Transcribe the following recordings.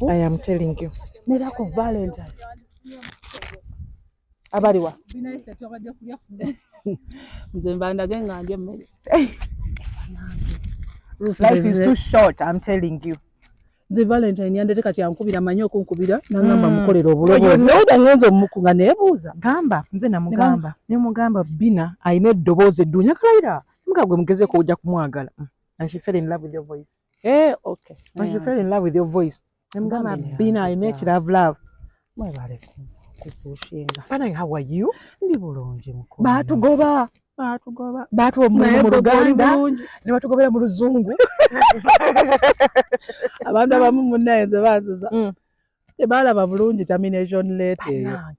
Kasuku. I am telling you. Nera ku Valentine abaliwa nze mbandage nga ndya emmere. Life is too short, I'm telling you. Nze Valentine yandete kati ankubira, manyi okunkubira nangamba mukolera You obuloboozi know. naye ngenza omuku nga neebuuza. Gamba nze namugamba, nemugamba Bina alina eddoboozi eddungi akalayira muga gwe mugezeeko ojja kumwagala. And she fell in love with your voice. Eh, okay. And she fell in love with your voice. Nemugamba Gambe Bina alina neyanziza. ekilove love. Mwebale kupushinga. Bana, how are you? Ndi bulungi, mukwano. Baatugoba. Baatugoba. Baatuwa omulimu Naye mu gwe oli Luganda bulungi. ne batugobera mu Luzungu. Abantu abamu munnaye nze baasuza tebalaba bulungi termination letter eyo. Bannange.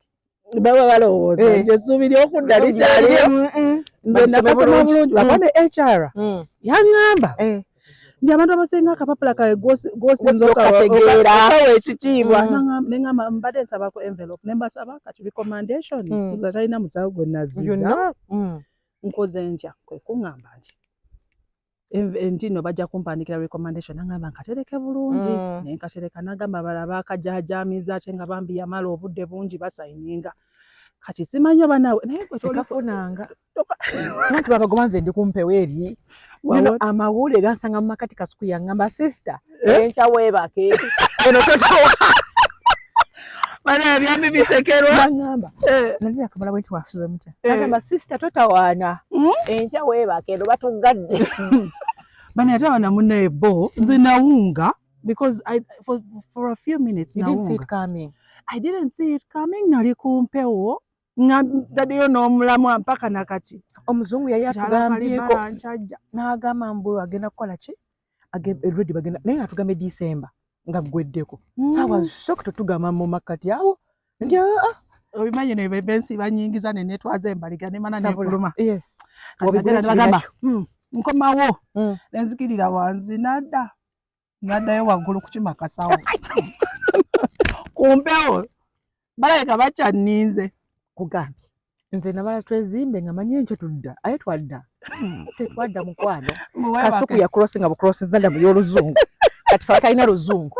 Baba balowooza Eh. nti essuubi ly'okudda likyaliyo. Nze Basome nakasoma bulungi. bulungi lwakuba ne HR yaŋŋamba nti abantu abasinga akapapula kawe gwosinza Okategeera. okawa ekitiibwa. Neŋŋamba mbadde nsabako envelope ne mbasaba kati recommendation. Nze talina musawo gwe You nazziza. know? Nkoze ntya? Kwe kuŋŋamba nti nti nno bajja kumpandikira recommendation, nagamba nkatereke bulungi. Naye nkatereka, nagamba abalala bakajajamiza ate nga bambi yamala obudde bungi basayininga. Kati simanyi oba naawe naye gwe Sikafunanga anti babagoba, nze ndi kumpewo eri. Nno amawulire gansanga mu makati. Kasuku yaŋŋamba, "Sister, enkya weebake eno totawa." Bana ebyambi bisekerwa. Baŋŋamba nali nakamala bwe nti, "Wasuze mutya?" Agamba, "Sister, totawaana, enkya weebake eno batugadde." Bana ate abana munnaye bo nze nawunga because for a few minutes You didn't see it nawunga. coming. I didn't see it coming. Nali ku mpewo nga ntaddeyo n'omulamwa mpaka nakati. Omuzungu yali atugambyeko nkyajja. N'agamba mbu agenda kukola ki? Already bagenda, naye nga atugambye December nga ggweddeko. Saawa shocked, tugamba mu makkati awo nti ah. Obimanyi ne bensi banyingiza ne netwaza embaliga ne mana Sabula. nefuluma. Yes. Kati Wabigula nagenda ne bagamba ekibira. Nkomawo nenzikirira wansi, nadda naddayo waggulu kukima kasawo ku mpewo, balabika bakyanninze. Kugambye nze nabala twezimbe nga manyi enkyo tudda, aye twadda tetwadda, mukwano. Kasuku ya crossinga bu crosses nadda mu y'oluzungu. Kati fe talina luzungu.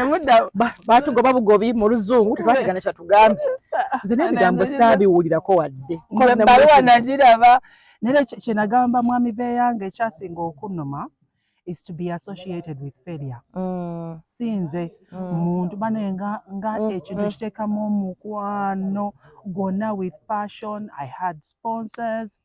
Mudda. Batugoba bugobi mu Luzungu, tetwategana kyatugambye. Nze n'ebigambo saabiwulirako wadde. Nze ebbaluwa nagiraba naye kye nagamba mwami beeyange, ekyasinga okunnuma is to be associated with failure. Si nze muntu bane nga ekintu ekiteekamu omukwano gwonna with passion. I had sponsors,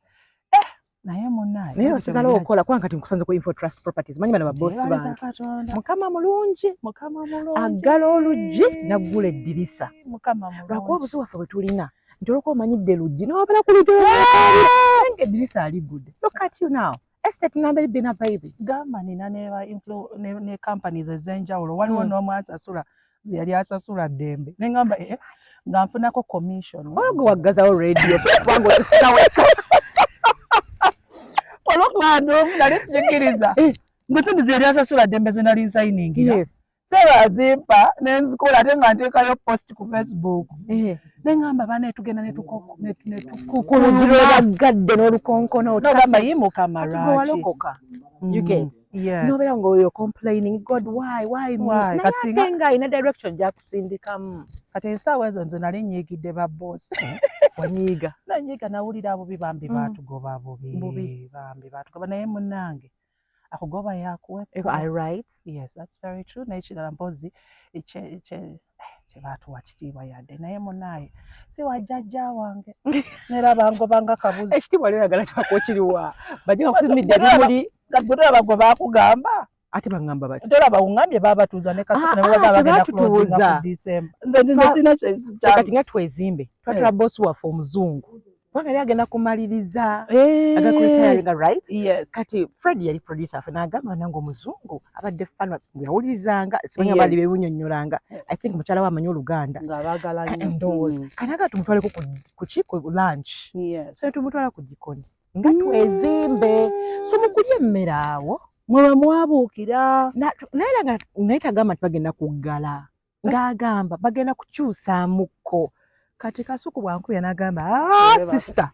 eh, naye munnaye Naye osigala okola, kubanga kati nkusanze ku Info Trust Properties. Manyi bano babosi Njeebaliza bange. Katonda. Mukama mulungi. Mukama mulungi. Aggala oluggi naggula eddirisa. Mukama Lwakuba mulungi. obuzibu waffe bwe tulina nti olwokuba omanyidde luggi nowabala ku luggi olwakaabira nga eddirisa aligudde. Look at you now, estate number Bina baby. Gamba nina ne companies ez'enjawulo, waliwo n'omwansasula ze yali asasula ddembe neŋŋamba eh, eh, nga nfunako commission. Oyo gwe waggazawo radio kubanga ozifuna wekka. Olwokuba ndomu nali sikikkiriza ngwe ze yali asasula ddembe ze nali nsayiningira sebazimpa nenzikola ate nga nteekayo post ku Facebook. Neŋŋamba bane tugenda Ku luggi lwebaggadde n'olukonkono. Nogamba yi Mukama Kati gwe lwaki? Walokoka, you get? Yes. Nobeera nga oyo complaining, "God, why me?" Why? Naye Kati ate nga alina direction gy'akusindikamu. Kati essaawa ezo nze nali nyiigidde ba boss. Wanyiiga. Nanyiiga, nawulira bubi bambi. Baatugoba bubi. Bubi. Bambi baatugoba, naye munnange akugoba yakuwa. I right. Yes, that's very true. Naye kirala mpozi tebaatuwa kitiibwa yadde, naye munnaaye si wajjajja wange nera bangoba nga kabuzi. Ekitiibwa leo oyagala kibako kiriwa? Bajja bakusimidde ebimuli. Gwe tolaba gwe baakugamba? Ate baŋŋamba bati? Tolaba uŋŋambye baabatuuza ne Kasuku ne Ah, babaga ah, bagenda tebaatutuuza. closinga ku December. Nze sirina Kati nga twezimbe twatula bosi waffe omuzungu kubanga yali agenda kumaliriza aga kuretiringa, right? Yes. Kati Fred yali producer waffe n'agamba nange omuzungu abadde fan yawulirizanga, simanyi abali bebunyonnyolanga. I think mukyala we amanyi Oluganda. Nga baagala nnyo. Ndowooza kati aga tumutwaleko ku ki, ku lunch. So tumutwala ku jikoni nga twezimbe, so mu kulya emmere awo Mwe mwabuukira. Naye era nga naye tagamba nti bagenda kuggala, ng'agamba bagenda kukyusaamukko. Kati Kasuku bwankubya n'agamba, "Ah, Weebake. sister,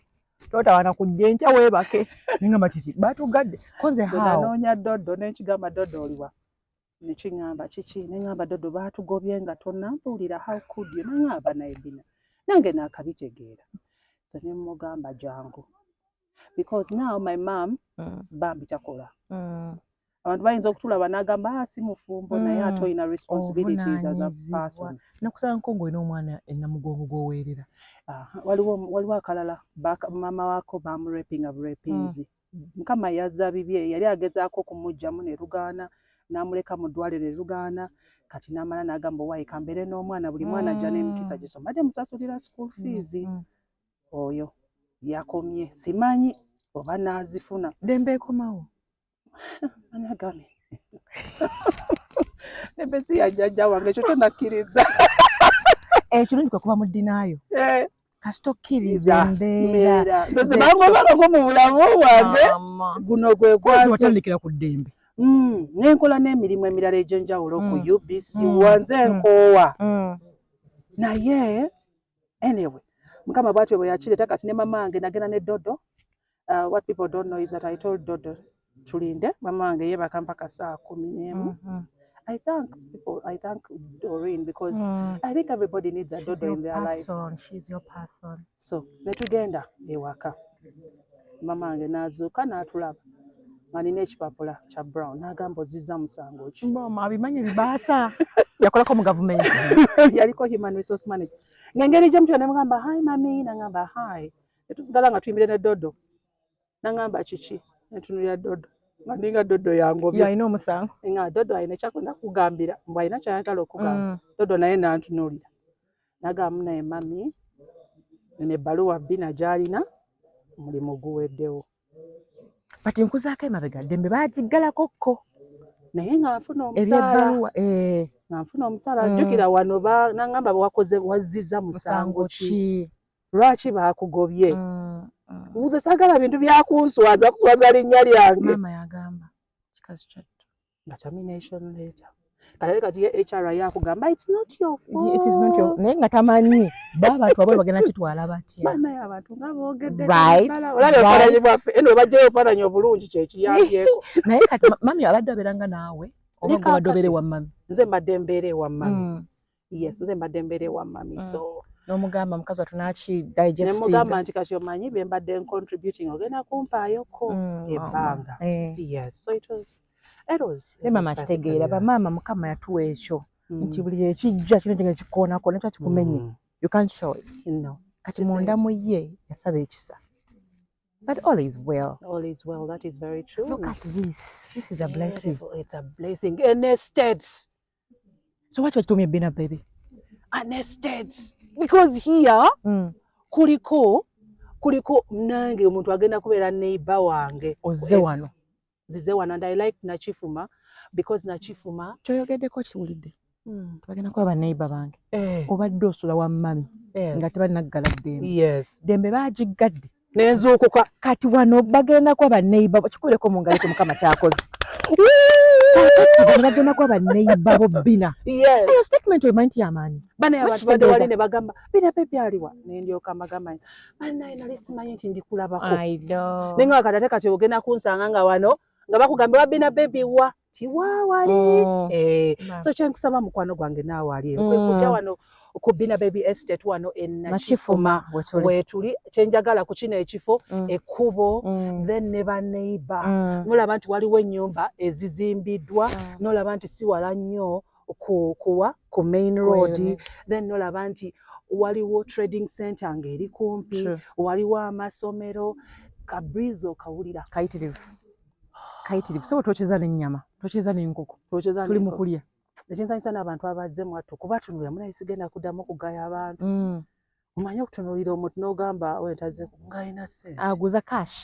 totawana kujja, enkya weebake." Nengamba kiki, batugadde ko nze Nze how? Nanoonya Doddo nenkigamba, "Doddo oliwa?" Nekiŋŋamba kiki? Neŋŋamba, "Dodo, baatugobye nga tonnambuulira, how could you?" Neŋŋamba, "Naye Bina, nange naakabitegeera." So ne mugamba, "Jangu," because now my mom bambi takola. Abantu bayinza okutulaba n'agamba, "Ah, si mufumbo," naye ate olina responsibilities as a Ovunaanyizibwa. person. Nakusanga ng'olina omwana enamugongo gw'oweerera. Aha, waliwo akalala maama waako bamurapinga burapinzi. Mukama yazza bibye. Yali agezaako okumuggyamu ne lugaana, n'amuleka mu ddwaliro ne lugaana. Kati n'amala n'agamba, "Owaayi, kambeere n'omwana, buli mwana ajja n'emikisa gye." So mbadde musasulira school fees. Oyo yakomye, simanyi oba n'azifuna. Ddembe ekomawo. Ani agambye Ddembe si ya jjajja wange? Ekyo kyo nakkiriza. Ekirungi kwe kuba mu ddinaayo. Eh, Kasita okkiriza embeera. Mbeera nze zebangobangako mu bulamu bwange. Mama. Guno gwe gwaso. Watandikira ku ddembe. Nenkola n'emirimu emirala egy'enjawulo ku UBC. Wanze nkoowa, naye anyway, Mukama bw'atyo bwe yakireeta. Kati ne mama wange nagenda ne Dodo. What people don't know is that I told Dodo tulinde mama wange yeebaka mpaka saa 11. I thank people, I thank Doreen, because I think everybody needs a She's Dodo your in their life. person. She's your person. So ne tugenda ewaka, mama wange n'azuuka n'atulaba nga nina ekipapula kya brown, n'agamba, "Ozizza musango ki?" Mama abimanyi ebibaasa. Yakolako mu gavumenti. Yaliko human resource manager. Ng'engeri gye mutyo nemugamba, "Hi mami," nangamba, "Hi." Netusigala nga tuyimbire ne Dodo. Nangamba, "Kiki?" Netunulira Dodo nga ndinga Dodo yangobye. Yalina omusango. Nga Dodo alina ekyakunda kugambira, mbw alina kyayagala okugamba. Dodo naye nantunuulira, nagamba, "Naye mami, eno ebbaluwa Bina gy'alina, omulimu guweddewo." But nkuzaako emabega, ddembe baagiggalako kko. Naye nga nfuna omusaala. Ebyebbaluwa, eh. Nga nfuna omusaala. Jjukira wano nangamba, "Wakoze, wazizza musango Musango ki? ki? Lwaki baakugobye?" Nze saagala bintu byakunswaza, kuswaza linnya lyange. Maama yagamba kikazi kyattu. Nga termination letter. Kale kati ye HR yakugamba, "It's not your fault." It is not your, naye nga tamanyi ba abantu abwe bagenda kitwala batya. Banaye abantu nga boogedde. Olaba ebifaananyi bwaffe eno, bajjayo obufaananyi obulungi, kyekiyambyeko. Naye kati mami abadde abeeranga naawe oba Ne gwe obadde obeera kaakati. ewa mami? Nze mbadde mbeera ewa mami. Yes, nze mbadde mbeera ewa mami. So N'omugamba mukazi wattu n'akidigestinga. Nemugamba nti, "Kati omanyi bye mbadde contributing, ogenda kumpaayoko ebbanga." Yes, so it was Ne maama akitegeera. Bamaama Mukama yatuwa ekyo nti buli ekijja kino kigenda kikoonako nekyo kikumenye, you can't show it. No. Kati munda mu ye yasaba ekisa, but all is well. All is well, that is very true. Look at this, this is a blessing. Beautiful. It's a blessing an estate. So waki wakitumye Bina Baby? An estate because here kuliko nange omuntu agenda kubeera neighbor wange. Ozze wano. Nzize wano and I like Nakifuma because Nakifuma Kyoyogeddeko kiwulidde, tebagenda kuba baneighbor bange. Eh, Obadde osula wa mami nga tebalinaggala ddembe. Ddembe baagiggadde. Nenzuukuka. Kati wano bagenda kuba baneighbor. Kikubireko mu ngalo ekyo Mukama kyakoze. Kaakati bano bagenda kuba baneighbor bo, Bina. Eyo statement omanyi nti yamaanyi. Banaye Lwaki abantu badde kitegeeza? wali ne bagamba, "Bina Baby aliwa?" Nendyoka mbagamba nti, "Banaye, nali simanyi nti ndikulabako." Naye nga kati ate kati ogenda kunsanga nga wano nga bakugamba, "Wa Bina Baby wa?" Tiwaawali. Eh, so kyenkusaba mukwano gwange naawe ali eyo, kwe kujja wano ku Bina Baby Estate wano e Nakifuma. Nakifuma wetuli. Weetuli. Kyenjagala ku kino ekifo, ekkubo, then ne baneighbor. Nolaba nti waliwo ennyumba ezizimbiddwa, nolaba nti si wala nnyo kuwa ku main road, then nolaba nti waliwo trading center ng'eri kumpi, waliwo amasomero, ka breeze okawulira. Kayitirivu, kayitirivu. So tokyeza n'ennyama, tokyeza n'enkoko. Tokyeza Tuli mu n'enkoko. kulya. Ekinsanyusa n'abantu abazze mwattu kubatunulira, munaye sigenda kuddamu kugaya abantu. Omanyi okutunuulira omuntu n'ogamba wentaze ng'alina ssente. Aguza cash.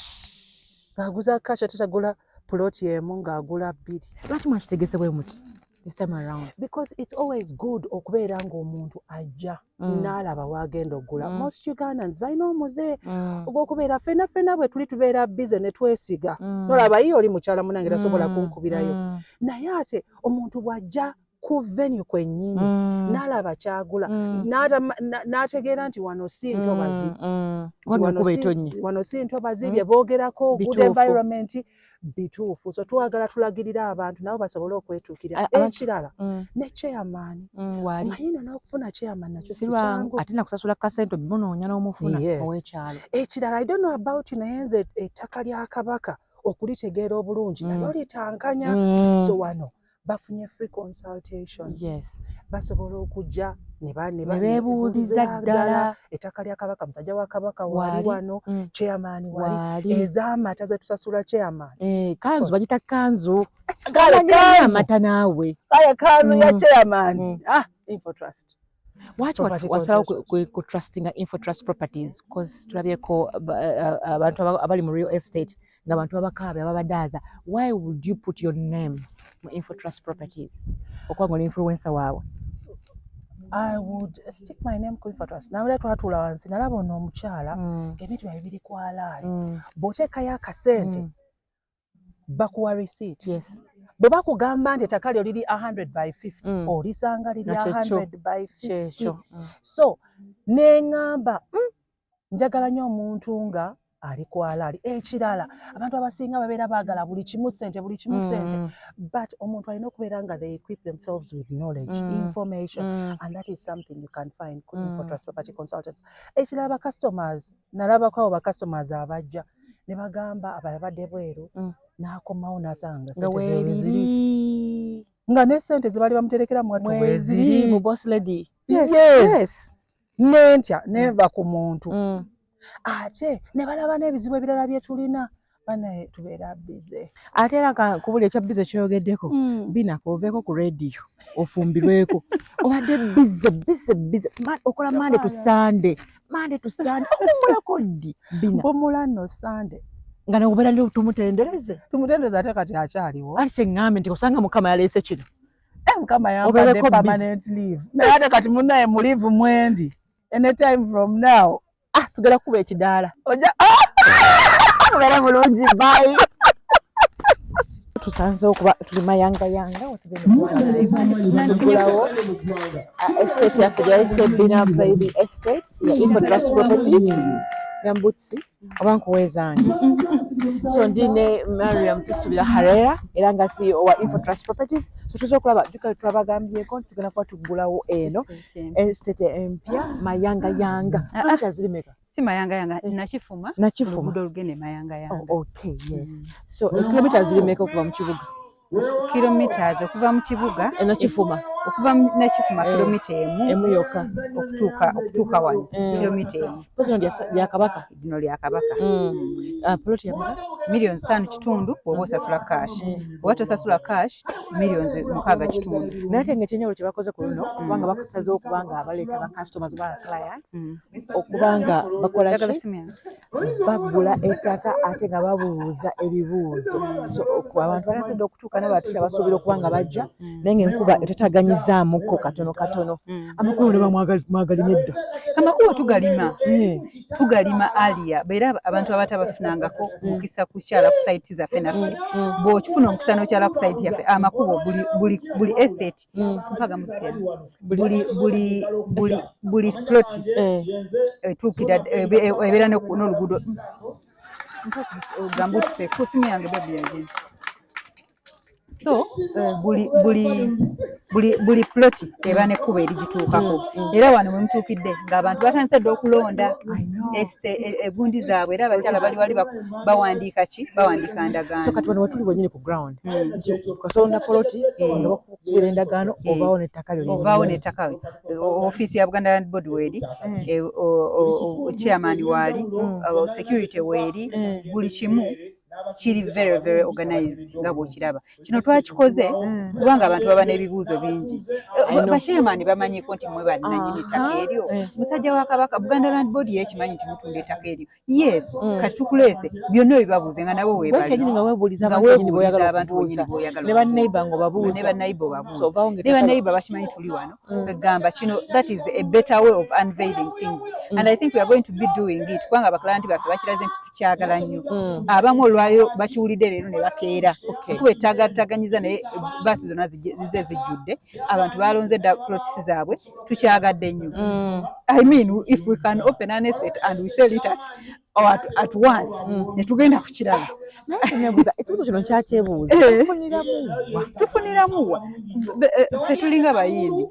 Ng'aguza cash, ate tagula puloti emu, ng'agula bbiri. Lwaki mwakitegese bwe muti this time around? Because it's always good okubeera ng'omuntu ajja n'alaba w'agenda okugula. Most Ugandans balina omuze ogw'okubeera ffenna ffenna bwe tuli tubeera busy ne twesiga. Nolaba ye oli mukyala munange tasobola kunkubirayo, naye ate omuntu bw'ajja Ku venue kwennyini n'alaba kyagula, n'ategeera nti wano si ntobazi, nti wano si ntobazi, bye boogerako good environment bituufu. So twagala tulagirira abantu nabo basobole okwetuukirira. Ekirala, ne chairman, omanyi no n'okufuna chairman nakyo si kyangu. Ate nakusasula kasente omunoonya n'omufuna ow'ekyalo. Ekirala, I don't know about you, naye nze ettaka lya Kabaka okulitegeera obulungi nalyo litankanya. So wano bafunye free consultation. Basobola okujja ne beebuuliza ddala ettaka lya Kabaka, musajja wa Kabaka wali wano, chairman wali, ez'amata zetusasula chairman. Kanzu bagita kanzu. Amata naawe. Kale kanzu ya chairman. Ah, Infotrust. Lwaki wasalawo ku trustinga Infotrust Properties? Cause tulabyeko abantu abali mu real estate nga abantu babakaabya, babadaaza. Why would you put your name mu Infotrust Properties okuba nga oli influencer waabwe? I would stick my name ku Infotrust. Nawulira twatuula wansi, nalaba ono omukyala ng'ebintu byabwe biri kwalaali. Bw'oteekayo akasente, bakuwa receipt. Bwe bakugamba nti ettaka lyo liri 100 by 50, olisanga liri 100 by 50. So neŋŋamba, njagala nnyo omuntu nga ali kwalaali. Ekirala, abantu abasinga babeera baagala buli kimu ssente, buli kimu ssente, but omuntu alina okubeera nga they equip themselves with knowledge, information, and that is something you can find ku Infotrust Property Consultants. Ekirala, ba customers, nalabako abo ba customers abajja ne bagamba abalabadde bweru, n'akomawo n'asanga nga sente zewe ziri, nga ne sente ze bali bamuterekera mwattu mweziri mu boss lady. Yes, nentya nenva ku muntu, ate ne balaba n'ebizibu ebirala bye tulina. Banaye, tubeera busy. Ate era kubuli ekya busy kyoyogeddeko, binako oveeko ku rediyo ofumbirweko. Obadde busy, busy, busy, okola Monday to Sunday, Monday to Sunday. Owummulako ddi, Bina? Mpumula nno Sunday. Nga nekubeera ndi tumutendereze. Tumutendereze, ate kati akyaliwo. Ati kyeŋŋambe nti osanga Mukama yaleese kino. Eh, Mukama yampadde Obeereko busy. permanent leave, naye ate kati munnaye mu leave mwendi, anytime from now. Ah, tugenda kukuba ekidaala. Ojja. Mubeere bulungi, bye. Tusanze okuba tuli Mayangayanga, wetugenda estate yaffe gyayise Bina Baby Estate ya Infotrust Properties. Gambutsi oba nkuweezange. So ndi ne Mariam Tusubira Harera, era nga CEO wa Infotrust Properties. So tuza okulaba juka twabagambyeko nti tugenda kuba tuggulawo eno estate empya Mayangayanga. Kilomita ziri meka? Si Mayangayanga, Nakifuma. Nakifuma. Oluguudo olugenda e Mayangayanga. Oh, okay, yes. So kilomita ziri meka okuva mu kibuga? Kilometers okuva mu kibuga? Nakifuma. Okuva mu Nakifuma, kilomita 1. Emu yokka. Okutuuka wano, kilomita 1. Pozi lino lya Kabaka. Lino lya Kabaka. Ah, plot ya meka? 5.5 miliyoni bw'oba osasula cash. Bw'oba tosasula cash, 6.5 miliyoni. Naye ate nga ekyenjawulo kye bakoze ku luno, kubanga bakusazeewo okubanga abaleeta ba customers oba clients, okubanga bakola Njagala ki? simu yange. Bagula ettaka ate nga babuuza ebibuuzo. So abantu banasedde okutuuka nabo tukyabasuubira okuba nga bajja, naye ng'enkuba etetaganyizaamuko katono katono. Amakubo ne bamwagalimye dda. Amakubo tugalima. Tugalima alia era abantu abatabafunangako mukisa kukyala ku site zaffe naffe, bw'okifuna omukisa n'okyala ku site yaffe, amakubo buli estate mpaga mukisa, buli plot etuukira ebeera n'oluguudo. Gambutse ku simu yange, baby yagenda. So buli ploti eba n'ekkubo erigituukako, era wano we mutuukidde ng'abantu batandise dda okulonda egundi zaabwe, era abakyala bali wali bawandiika ki, bawandiika ndagaano. So kati wano wetuli wenyini ku ground, kasonda poloti nga bakukubira endagaano, ovaawo n'ettaka lyo. Ovaawo n'ettaka. Ofiisi ya Buganda Land Board weeri, chairman waali, security weeri, buli kimu kiri very very organized nga bw'okiraba. Kino twakikoze kubanga abantu baba n'ebibuuzo bingi. Bachairman bamanyiko nti mwe bannannyini ttaka eryo, musajja wa Kabaka, Buganda Land Board yekimanyi nti mutunda ettaka eryo. Yes, kati tukuleese byonna ebibabuuze nga nabo weebali. Nga weebuuliza nga abantu bennyini weebuuliza b'oyagala abantu okubuuza. bennyini b'oyagala Ne banneighbor ng'obabuuza. Ne banneighbor obabuuza. So ovaawo Ne ng'ettaka banneighbor bakimanyi tuli wano. Kwegamba kino, that is a better way of unveiling things, and I think we are going to be doing it kubanga abaclient baffe bakiraze nti Tukyagala nnyo. Abamu olwayo bakiwulidde leero ne bakeera kuba ettagataganyiza, naye baasi zonna zize zijjudde, abantu balonze dda plots zaabwe. Tukyagadde nnyo. I mean, if we can open an estate and we sell it at once, ne tugenda ku kirala. Naye nebuuza, ekibuuzo kino nkyakyebuuza. Tufuniramu wa? Tufuniramu wa? Ffe tulinga bayindi.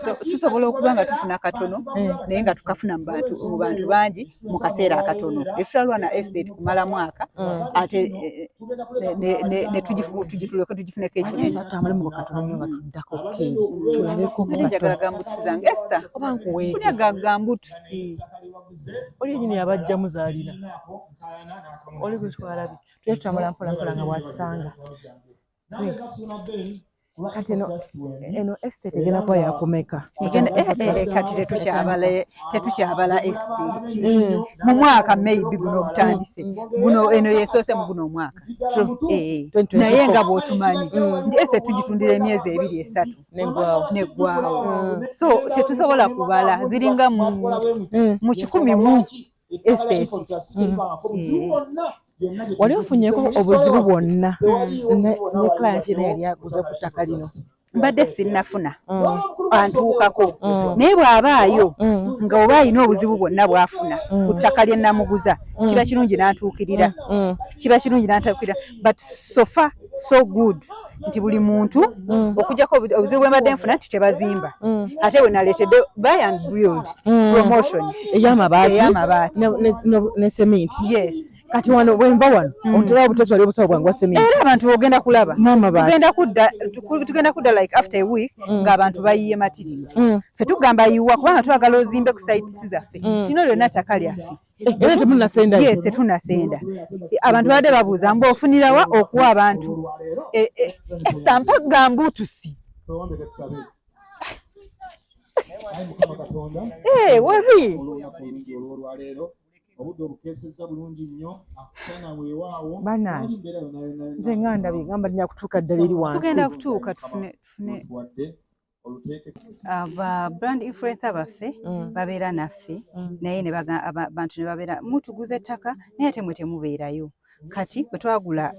So, tusobola okuba nga tufuna katono, naye nga tukafuna mu bantu bangi mu kaseera akatono. Tetutalwa na estate kumala mwaka, ate ne tulyoke tugifuneko ekinene. Tutambulemu katono nnyo nga tuddako keeri, tulabeko. Ate njagala gambutusi zange, Esther. Oba nkuweeke? Kulya ga gambutusi. Oli yenyini abajjamu zaalina, oli gwe twalabye. Tujja tutambula mpola mpola nga bwakisanga. Kati eno estate egenda kuba yakumeka? Kati tetukyabala estate mu mwaka, maybe guno ogutandise guno, eno yesoose mu guno omwaka. 2024. Naye nga bw'otumanyi nti estate tugitundira emyezi 2, 3 Neggwawo. Neggwawo. So tetusobola kubala, ziringa mu 100 mu estate. Wali ofunyeko obuzibu bwonna ne client yena yali aguze ku ttaka lino? Mbadde sinnafuna antuukako, naye bw'abaayo nga oba alina obuzibu bwonna bw'afuna ku ttaka lye namuguza, kiba kirungi n'antuukirira, kiba kirungi n'antuukirira. But so far so good nti buli muntu, okuggyako obuzibu bwe mbadde nfuna nti tebazimba, ate bwe naleetedde buy and build promotion ey'amabaati. Ey'amabaati. Ne seminti. Yes. Kati wano bwenva wano, ontera obutezi, wali obusawo bwange bwa seminti. Era abantu ogenda kulaba N'amabaati. tugenda kudda like after a week ng'abantu bayiye material. Ffe tugamba yiwa, kubanga twagala ozimbe ku sites zaffe. Lino lyonna ttaka lyaffe. Era temunasenda? Yes, tetunasenda. Abantu babadde babuuza mbu ofunirawa okuwa abantu. Esther, mpa gambuutusi. Twewambeke tusabe. Ayi Mukama Katonda, Wabi. olunaku olungi olw'olwaleero, obudde obukeesezza bulungi nnyo, akusana weewaawo. Bannange, Tewali mbeera yonna yonna yonna. Nze nga ndabye ngamba nnya kutuuka ddala eri wansi. Tugenda kutuuka tufune. Otuwadde oluteeke. Aba brand influencer baffe babeera naffe, naye ne abantu ne babeera mutuguza ettaka, naye ate mwe temubeerayo. Kati bwe twagula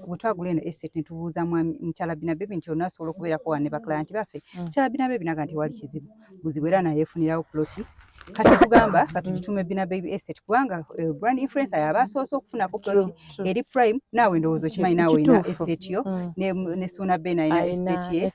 eno estate, ne tubuuza mwami mukyala Bina Baby nti onasobola okubeerako wano ne baclient baffe. Mukyala Bina Baby naga nti wali kizibu buzibu, era naye yeefunirawo ploti. Kati tugamba katugitume Bina Baby Estate, kubanga brand influencer yaba asoose okufunako ploti eri prime. Naawe ndowooza okimanyi, naawe olina estate yo, ne Suuna Ben alina estate ye,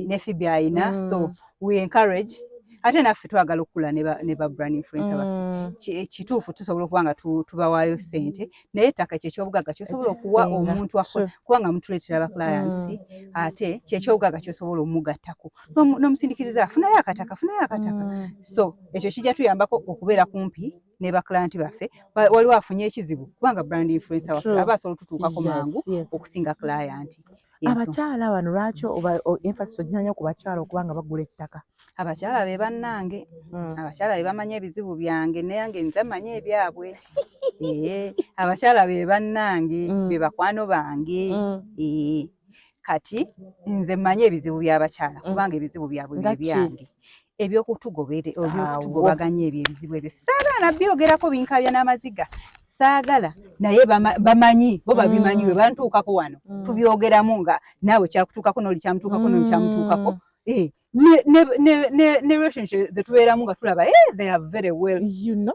ne Fibi alina. So we encourage, ate naffe twagala okukula ne ba brand influencer baffe. Kituufu tusobola okuba nga tubawaayo ssente, naye ettaka kyekyobugagga kyosobola okuwa Ekisinga. omuntu kubanga mutuleetera ba clients, ate kyekyobugagga kyosobola omugattako n'omusindikiriza afunayo akataka, afunayo akataka. So ekyo kijja tuyambako okubeera kumpi ne ba client baffe. Waliwo afunye ekizibu, kubanga brand influencer waffe aba asobola otutuukako mangu okusinga client. Abakyala bano lwaki oba emphasis oginanya ku bakyala okuba nga bagula ettaka? Abakyala be bannange, abakyala be bamanyi ebizibu byange, nayange nze mmanyi ebyabwe. Ee, abakyala be bannange, be bakwano bange. Ee, kati nze mmanyi ebizibu by'abakyala, kubanga ebizibu byabwe Nga bye ki? byange, ebyokutugobaganya ebyo ebizibu ebyo saagala nabyogerako, binkabya n'amaziga, saagala. Naye bamanyi bo, babimanyi. Bwe bantuukako wano, tubyogeramu nga naawe kyakutuukako, n'oli kyamutuukako, n'oli kyamutuukako. Ne relationship zetubeeramu nga tulaba, they are very well,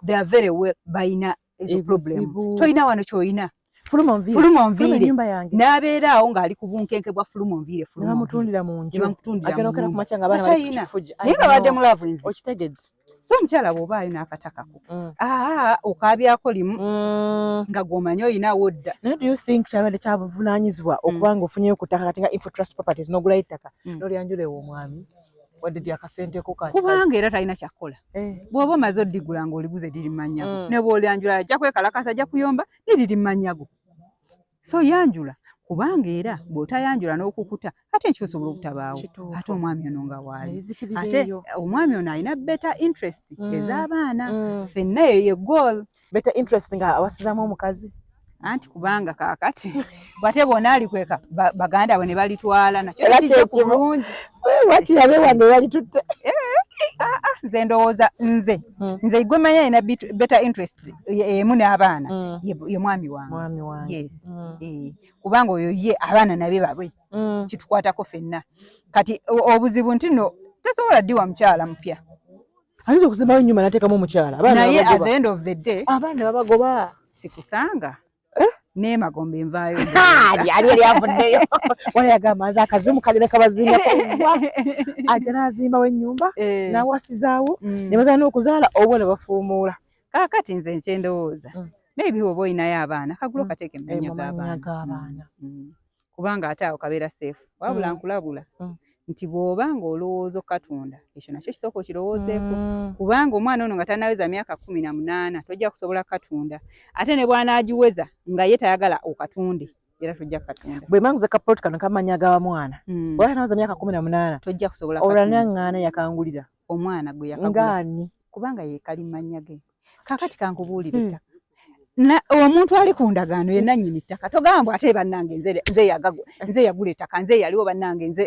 they are very well, balina ezo problem. Ebizibu. Tolina wano ky'olina. Fuluma onviire. Fuluma Fuluma onviire. ennyumba yange. N'abeera awo ng'ali ku bunkenke bwa fuluma onviire, Ne fuluma onviire. bamutundira mu nju. Ne bamutundira Agenda mu okera ku nnyumba. makya nga abaana bali ku Bakyayina. kifugi. Naye nga badde mu love enzi. Okitegedde. So omukyala bw'obaayo n'akatakako, aa, okaabyako limu nga gw'omanyi oyinawo dda. Naye do you think kyabadde kyabuvunaanyizibwa okuba nga ofunyeyo ku ttaka kati nga Infotrust Properties, n'ogulayo ettaka, n'olyanjula ewo omwami, wadde lyakasenteko ka Kubanga era talina kyakkola. Eh. Bw'oba omaze oddigula ng'oliguze, liri mu mannya go. Ne bw'olyanjula ajja kwekalakasa, ajja kuyomba, ne liri mu mannya go. So yanjula, kubanga era bw'otayanjula n'okukuta, ate enkya osobola obutabaawo. Kituufu. Ate omwami ono nga waali, Nezikirira ate eyo. omwami ono alina better interest ez'abaana. Ffenna eyo ye goal. Better interest nga awasizaamu omukazi. Anti kubanga kaakati bwate bwona alikweka baganda bwe ne balitwala, nakyo Era kijja ku kyekimu. bulungi. Wakirabe wange balitutte. Nze ndowooza nze nze gwe manya alina better interest emu n'abaana ye mwami wange. Mwami wange. Yes. Eh, kubanga oyo ye abaana nabe babwe, kitukwatako ffenna. Kati obuzibu nti nno tasobola ddiwa mukyala mupya. Ayinza okuzimbayo ennyumba n'ateekamu omukyala, abaana Naye at babagoba. the end of the day Abaana babagoba. Sikusanga n'emagombe envaayo. Ali ali yali avuddeyo wala yagamba nze akazimu kalina kabazingako, ajja n'azimbawo ennyumba n'awasizaawo ne bazaala n'okuzaala oba ne bafuumuula. Kaakati nze nkyendowooza, maybe oba olinayo abaana, kagulo kateeke mu mannya Mu mannya g'abaana. g'abaana. Kubanga ate awo kabeera safe. Wabula nkulabula nti bw'oba ng'olowooza okukatunda, ekyo nakyo kisooka okirowoozeeko, kubanga omwana ono nga tannaweza myaka 18 tojja kusobola kukatunda. Ate ne bw'anaagiweza nga ye tayagala okatunde, era tojja kukatunda. Bwe manguza kapoloti kano kamanya ga mwana, bw'aba tanaweza myaka 18, Tojja kusobola olwo kukatunda. naŋŋaana yakangulira. Omwana gwe yakagula. Ngaani? Kubanga ye kali mu mannya ge. Kaakati kankubuulire, ettaka omuntu ali ku ndagaano ye nannyini ttaka. Togamba ate bannange nze yagula ettaka, nze yaliwo, bannange nze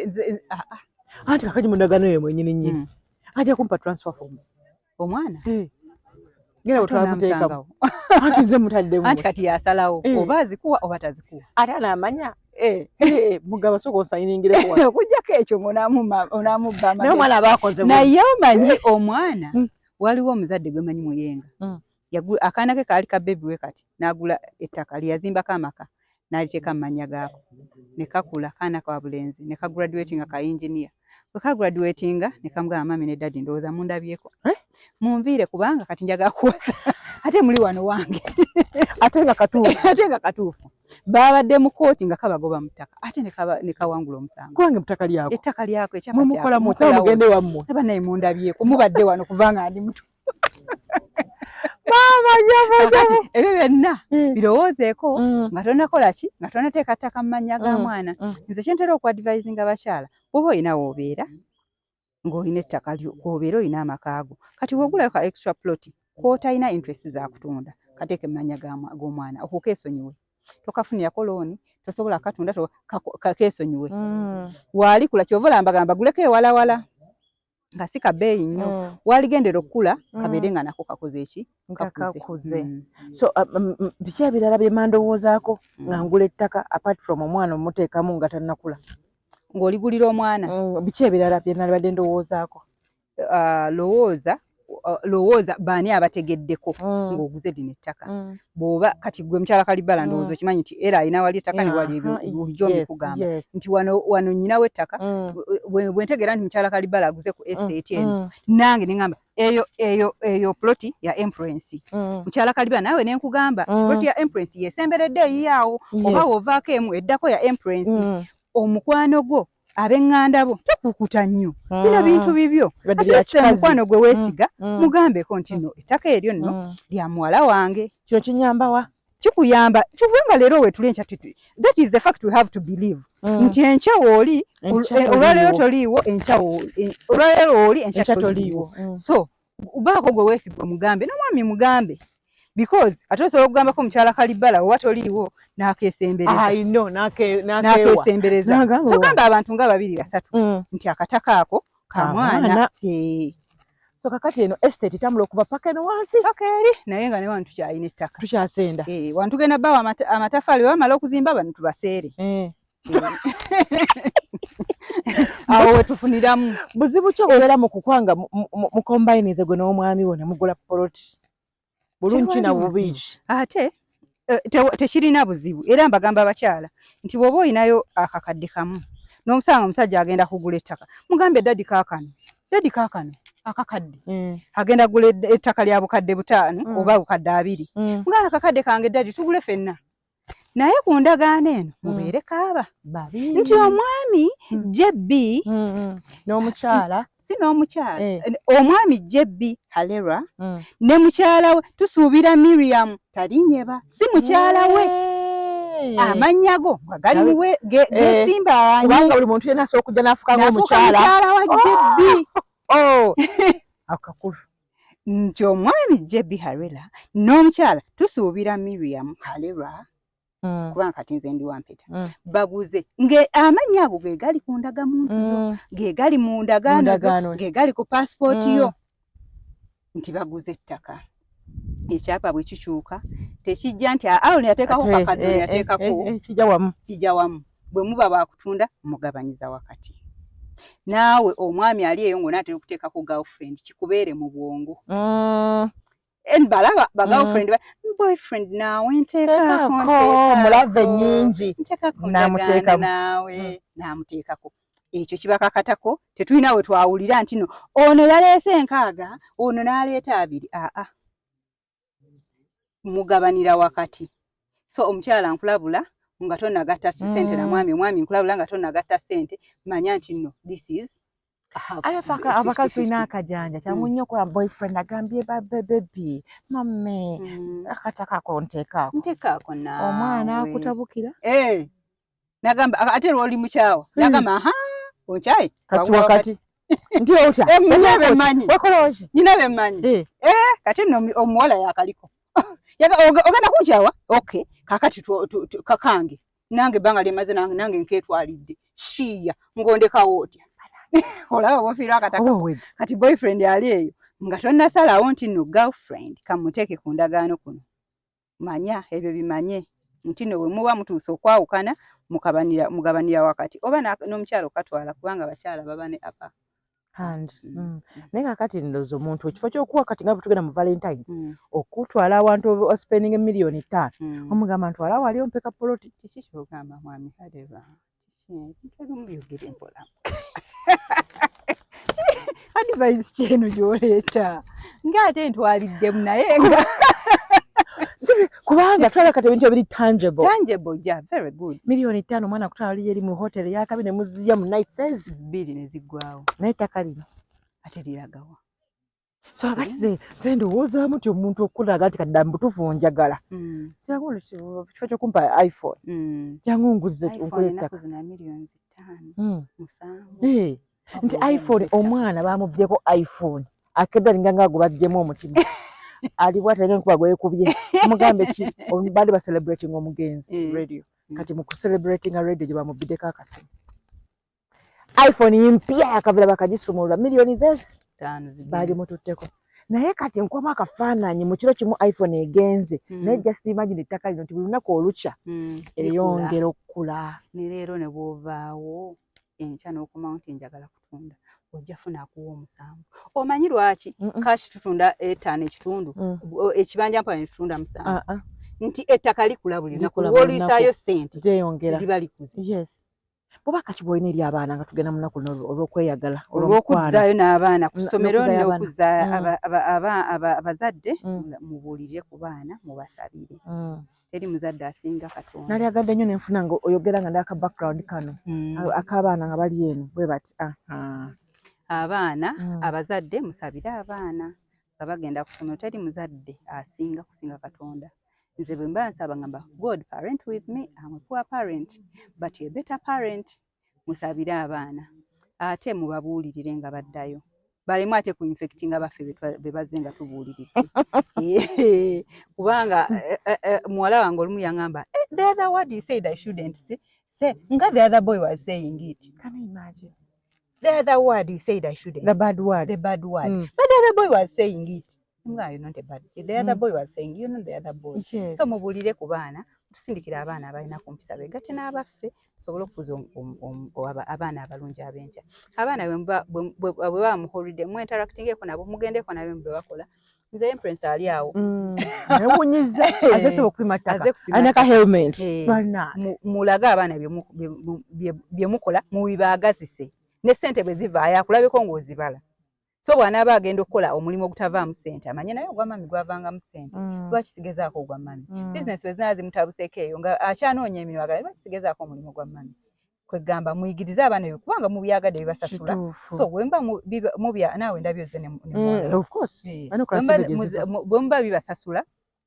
ah, ah. Anti kakati mu ndagaano eyo mwennyini nnyini ajja kumpa transfer forms. Omwana? Genda bwe Ate twamuteekamu. onaamusangawo. Anti nze mutaddemu. Anti kati yasalawo oba azikuwa oba tazikuwa. Ate anaamanya. Mugaba sooka onsayiningireko wano. Okuggyako ekyo ng'onaamubba Naye amagezi. omwana aba akoze bulungi. Naye omanyi omwana, waliwo omuzadde gwe manyi Muyenga. Akaana ke kaali ka baby we kati, n'agula ettaka lye yazimbako amaka n'aliteeka mu mannya gaako, ne kakula kaana ka bulenzi, ne kagraduatinga ka engineer. Bwe kagraduatinga ne kamugamba, "Mummy ne daddy, ndowooza mundabyeko, Eh? munviire kubanga kati njagala kuwasa, ate muli wano wange." Ate nga katuufu. Ate nga katuufu. Baabadde mu kooti nga kabagoba mu ttaka, ate ne kawangula omusango. Kubanga ettaka lyako. Ettaka lyako, ekyapa. Mwe mukola mutya? Mugende wammwe. Aba naye mundabyeko, mubadde wano kubanga ndi muto. Maama nyabo. Kakati ebyo byonna birowoozeeko nga tonakola ki, nga tonateeka ttaka mu mannya ga mwana. Nze kyentera okuadvisinga abakyala, bw'oba olina w'obeera ng'olina ettaka lyo, kw'obeera olina amaka go, kati bw'ogulayo ka extra plot kw'otalina interest za kutunda, kateeke mu mannya g'omwana okwo keesonyiwe. Tokafunirako looni, tosobola katunda, keesonyiwe. Waalikula kyova olaba mbagamba guleko ewalawala nga si kabeeyi nnyo, waligendera okukula kabeere nga nako kakoze eki? Nga Kakuze. Kakuze. So biki ebirala bye mandowoozaako nga ngula ettaka apart from omwana omuteekamu nga tannakula? Ng'oligulira omwana? Biki ebirala bye nalibadde ndowoozaako? Lowooza baani abategeddeko ng'oguze lino ettaka. Bw'oba kati gwe mukyala Kalibala, ndowooza okimanyi nti era alina wali ettaka ne wali ebyo bulijjo mbikugamba nti wano wano nnyina w'ettaka. Bwe ntegeera nti mukyala Kalibala aguze ku estate eno, nange ne ŋŋamba eyo ploti ya Empress. Mukyala Kalibala, naawe ne nkugamba ploti ya Empress yesemberedde eyiyaawo, oba w'ovaako emu eddako ya Empress. Omukwano gwo, ab'eŋŋanda bo, tokukuta nnyo, bino bintu bibyo. Bibadde At bya least kikazi. omukwano gwe weesiga, mugambeko nti no ettaka eryo nno lya muwala wange. Kino kinyamba wa? Kikuyamba kubanga leero wetuli, enkya that is the fact we have to believe nti enkya wooli, Enkya olwaleero toliiwo. toliiwo, enkya olwaleero wooli, enkya Enkya toliiwo. toliiwo. So baako gwe weesiga omugambe, n'omwami mugambe, because ate osobola okugambako mukyala Kalibala oba toliiwo n'akeesembereza. I know, n'akeewa. N'akeesembereza. N'agamba So gamba abantu nga babiri basatu nti akataka ako ka mwana. Kamwana. So kakati eno estate etambula okuva paka eno wansi? Paka eri, naye nga ne wano tukyalina ettaka. Tukyasenda. Wano tugenda bawa amatafaali, bwe bamala okuzimba bano tubaseere. Awo wetufuniramu. Buzibu ki obubeera mu kukwanga mukombayinize gwe n'omwami wo ne mugula poloti? Bulungi ki na Tewali bubi buzibu. ki? Ate tekirina buzibu. Era mbagamba abakyala nti bw'oba olinayo akakadde kamu n'omusanga omusajja agenda kugula ettaka, mugambe, "Daddy, kaakano, daddy, kaakano akakadde." Agenda kugula ettaka lya 5000 oba 20,000. Mugambe, "Akakadde kange, daddy, tugule ffenna, naye ku ndagaano eno mubeere kaaba Babiri. nti omwami JB N'omukyala. Si n'omukyala, omwami JB Halera ne mukyala we tusuubira Miriam Talinyeba, si mukyala we, amannya go nga gali muwe gesimbaanye. Kubanga buli muntu yenna asobola okujja n'afuuka N'afuuka ng'omukyala. Mukyala wa JB. Oh. Akakulu. Nti omwami JB Harela n'omukyala tusuubira Miriam Halera. Kubanga kati nze ndi wampeta. Baguze nge amannya ago ge gali ku ndagamuntu yo, ge gali mu ndagaano zo, ndagaano. Ge gali ku passport yo nti baguze ettaka. Ekyapa bwe kikyuka tekijja nti awo yateekako Ate, kakadde, yateekako kijja wamu. Kijja wamu. Bwe muba bakutunda mugabanyiza wakati. Naawe omwami ali eyo ng'onaatera okuteekako girlfriend, kikubeere mu bwongo. En balaba ba girlfriend, ba boyfriend, naawe nteekako, teekako mulave nnyingi. Nteekako N'amuteekamu. ndagaano naawe, n'amuteekako. Ekyo kibakakatako. Tetulina we twawulira nti no ono yaleese 60, ono n'aleeta 20. Aa, mugabanira wakati. So omukyala nkulabula nga tonagatta ssente na mwami. Omwami nkulabula nga tonagatta ssente, manya nti no, this is a half, Aye faka abakazi tulina 50-50. akajanja kyangu nnyo okuba boyfriend agambye babe, baby, mummy, akataka ako nteekaako. Nteekaako naawe. Omwana akutabukira. Eh, nagamba ate lwoli mukyawa, nagamba aha, onkyaye. Kati wakati nti otya? Eh, nina bemmanyi. Wakola ki? Nina bemmanyi. Kati nno omuwala yakaliko. Ogenda kunkyawa, okay, kakati kakange nange ebbanga lyemaze nange nketwalidde shiya, ngondekawo otya? Olaba bofiirwa akataka. Oba owedde. Kati boyfriend ali eyo nga tonnasalawo nti nno girlfriend kamuteeke ku ndagaano kuno, manya ebyo, bimanye nti nno bwe muba mutuuse okwawukana mugabanira wakati, oba n'omukyala okatwala, kubanga abakyala baba ne apa Hand. Naye kakati ndowooza omuntu ekifo ky'okuwa kati nga bwe tugenda mu Valentines, okutwala awantu ospending 5 million, omugamba ntwala wali ompeka poloti. Kiki kyogamba, mwami Hadeva? Kiki? Ebintu ebimu byogere mpola. Advice kyeno gy'oleeta ng'ate ntwaliddemu, naye nga Kubanga twala kati ebintu ebiri tangible. Tangible, yeah, very good. 5 million omwana akutwala ali eri mu hotel yakabi ne muzirya mu night says 2 ne ziggwawo. Naye ettaka lino ate liragawa? So akati ze ndowoozaamu nti omuntu okulaga nti kadda mubutuufu njagala, jangu kifo kyokumpa iPhone, jangu nguze iPhone nkule ennaku ettaka. zino 5 million, 7. Eh, nti Wabula iPhone oba omwana bamubyeko iPhone akedda linga nga gubaggyemu omutima, ali bwati nkuba gwekubye. Mugambe ki? Baali bacelebrating omugenzi Radio. Kati mu kucelebratinga Radio gye bamubiddeko akasimu, iPhone mpya yakavira bakagisumulula miliyoni zezi 5 zigenda. Baali mututteko. Naye kati nkubamu akafaananyi mu kiro kimu iPhone egenze. Naye just imagine ettaka lino nti buli lunaku olukya eyongera okukula. Ne leero ne bw'ovaawo enkya n'okomawo nti njagala kutunda, ojja funa akuwa omusanvu. Omanyi lwaki? Mm-mm. Kashi tutunda 5.5, ekibanja mpola ne tutunda 7. Ah, ah. Nti ettaka likula buli lunaku. Likula buli Lw'oluyisaayo ssente lyeyongera. Liba likuze. Yes, bwoba kaki bwolina eri abaana nga tugenda mu lunaku luno olw'okweyagala, olw'omukwano. Olw'okuzzaayo n'abaana ku ssomero. N'okuzzaayo abaana. N'okuzza abazadde, mubuulirire ku baana, mubasabire. Teri muzadde asinga Katonda. Nalyagadde nnyo nenfuna nga oyogera nga ndaka background kano ak'abaana nga bali eno bwe bati, aha. Abaana, abazadde musabire abaana nga bagenda ku ssomero. Teri muzadde asinga kusinga Katonda. Nze bwe mba nsaba ngamba, "God, parent with me. I'm a poor parent, but you're a better parent." Musabire abaana ate mubabuulirire nga baddayo, balemu ate ku infectinga baffe be bazze nga tubuuliridde. Kubanga muwala wange olumu yaŋŋamba, "Eh, the other word you said I shouldn't say, nga the other boy was saying it." Can you imagine? The other word you said I shouldn't The say. Bad word. The bad word. But the other boy was saying it. Nga you're not a bad, the other boy was saying you're not the other boy. So mubuulire ku baana, tusindikire abaana abalina ku mpisa begatte n'abaffe, tusobole okukuza abaana abalungi ab'enkya. Abaana bwe baba mu holiday, mwinteractingeko nabo, mugendeko nabo bwe bakola. Nze Empress ali awo. Newunyiza aze sobola okupima ttaka. Aze kupima Alina ka ttaka. helmet. Eh. Balina. Mulage abaana bye mukola, mubibaagazise. Ne ssente bwe zivaayo akulabeko ng'ozibala. So bw'anaaba agenda okukola omulimu ogutavaamu ssente, amanye naye ogwa mummy gwavangamu ssente, lwaki sigezaako ogwa mummy? Bizinesi bwe zinaaba zimutabuseeko eyo nga akyanoonya emirimu, agala lwaki sigezaako omulimu gwa mummy? Kwegamba muyigirize abaana ebyo, kubanga mubyagadde, bibasasula. Kituufu. So bwe muba mubya naawe ndabyo ozze ne muwala. Of course. Eh, Balina okukola bwe muba ssente gye ziva. bwe muba bibasasula,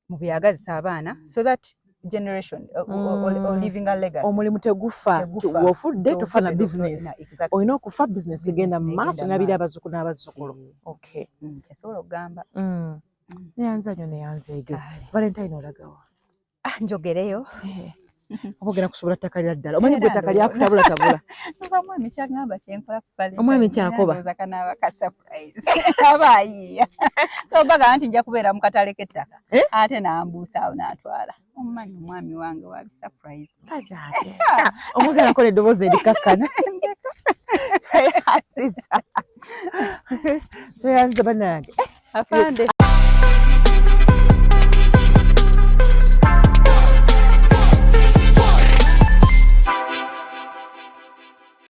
mubyagazise abaana so that generation or leaving a legacy. Omulimu tegufa. Tegufa. Wofudde tofa na Tofudde, business. Exactly. Olina okufa business egenda mu Business maaso egenda mu nabiri maaso. Abazzukulu n'abazzukulu. Eh, Okay. Kyesobola okugamba. Neyanza nnyo, neyanzeege. Kale. Valentine olagawa? Ah, njogereyo. Eh. Oba ogenda kusobola ttaka lya ddala, omanyi gwe ettaka lyakutabulatabula. Omwami kyagamba kyenkola ku Valentine, Omwami kyakoba. Ndowooza kanaaba ka surprise, aba ayiiya. So bagamba nti nja kubeera mu katale k'ettaka. Eh? Ate n'ambuusa awo n'atwala. Omumanyi omwami wange wa surprise. Omwagala akola eddoboozi erikakkana. Tweyanziza, tweyanziza bannange. Afande.